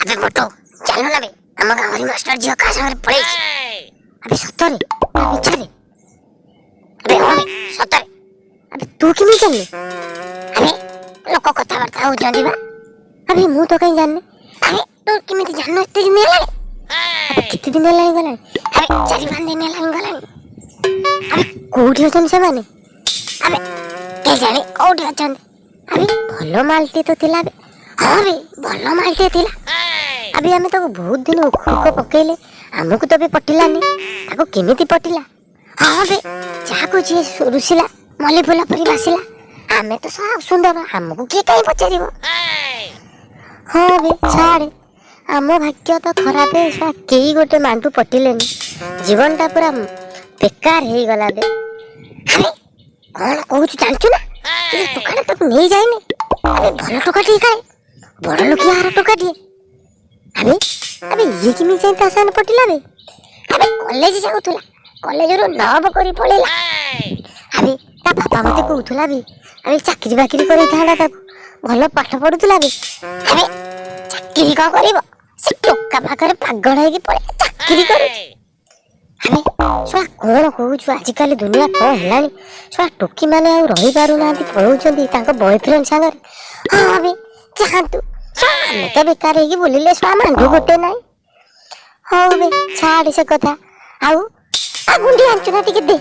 ଆବେ ମୋଟୁ, ଚାଲୁ ନା ବେ, ଆମ ଗାଁ ହରି ମାଷ୍ଟର ଝିଅ କାହା ସାଙ୍ଗରେ ପଳେଇଛି। ଆବେ, ସତରେ ନା ମିଛରେ? ଆବେ ହଁ ବେ, ସତରେ। ଆବେ, ତୁ କେମିତି ଜାଣିଲୁ? ଆବେ, ଲୋକ କଥାବାର୍ତ୍ତା ହଉଛନ୍ତି ବା। ଆବେ, ମୁଁ ତ କାହିଁ ଜାଣିନି। ଆବେ, ତୁ କେମିତି ଜାଣିନୁ ଏତେ ଦିନ ହେଲାଣି? ଆବେ, କେତେ ଦିନ ହେଲାଣି ଗଲାଣି? ଆବେ, 4-5 ଦିନ ହେଲାଣି ଗଲାଣି। ଆବେ, କୋଉଠି ଅଛନ୍ତି ସେମାନେ? ଆବେ, କେଜାଣି କୋଉଠି ଅଛନ୍ତି। ଆବେ, ଭଲ ମାଲଟିଏ ତ ଥିଲା ଆବେ। ହଁ ବେ, ଭଲ ମାଲଟିଏ ଥିଲା। ଆବେ, ଆମେ ତାକୁ ବହୁତ ଦିନ ହୁକ ପକେଇଲେ, ଆମକୁ ତ ବି ପଟିଲାନି, ତାକୁ କେମିତି ପଟିଲା? ହଁ ବେ, ଯାହାକୁ ଯିଏ ରୁଷିଲା ମଲ୍ଲି ଫୁଲ ପରି ବାସିଲା। ଆମେ ତ ସବୁ ସୁନ୍ଦର, ଆମକୁ କିଏ କାହିଁ ପଚାରିବ? ହଁ ବେ, ଛାଡେ, ଆମ ଭାଗ୍ୟ ତ ଖରାପ। ଶଳା କେହି ଗୋଟେ ମାଣ୍ଡୁ ପଟିଲେନି, ଜୀବନଟା ପୁରା ବେକାର ହେଇଗଲା ବେ। ଆରେ, କଣ କହୁଛୁ ଜାଣିଛୁ ନା? ଏ ଟୋକାଟା ତାକୁ ନେଇ ଯାଇନି। ଆବେ, ଭଲ ଟୋକାଟିଏ, କାଳେ ବଡ ଲୋକିଆ ଆର ଟୋକାଟିଏ। ଆବେ ଆବେ, ଇଏ କେମିତି ଯାଇ ତା ସାଙ୍ଗରେ ପଟିଲା ବେ? ଆବେ, କଲେଜ ଯାଉଥିଲା, କଲେଜରୁ ଲଭ କରି ପଳେଇଲା। ଆବେ, ତା ବାପା ମତେ କହୁଥିଲା ବି, ଆବେ, ଚାକିରି ବାକିରି କରେଇଥାନ୍ତା ତାକୁ, ଭଲ ପାଠ ପଢୁଥିଲା ବି। ଆବେ, ଚାକିରି କଣ କରିବ, ସେ ଟୋକା ପାଖରେ ପାଗଳ ହେଇକି ପଳେଇଲା, ଚାକିରି କରୁଛି। ଆବେ ଶଳା, କଣ କହୁଛୁ? ଆଜିକାଲି ଦୁନିଆ କଣ ହେଲାଣି ଶଳା, ଟୋକି ମାନେ ଆଉ ରହିପାରୁନାହାନ୍ତି, ପଳଉଛନ୍ତି ତାଙ୍କ ବୟଫ୍ରେଣ୍ଡ ସାଙ୍ଗରେ। ହଁ ଆବେ, ଯାଆନ୍ତୁ ଶଳା, ଆମେ ତ ବେକାର ହେଇକି ବୁଲିଲେ, ଶଳା ମାଣ୍ଡୁ ଗୋଟେ ନାହିଁ। ହଉ ବେ, ଛାଡେ ସେ କଥା। ଆଉ ଆଉ ଗୁଣ୍ଡି ଆଣିଛୁ ନା? ଟିକେ ଦେ।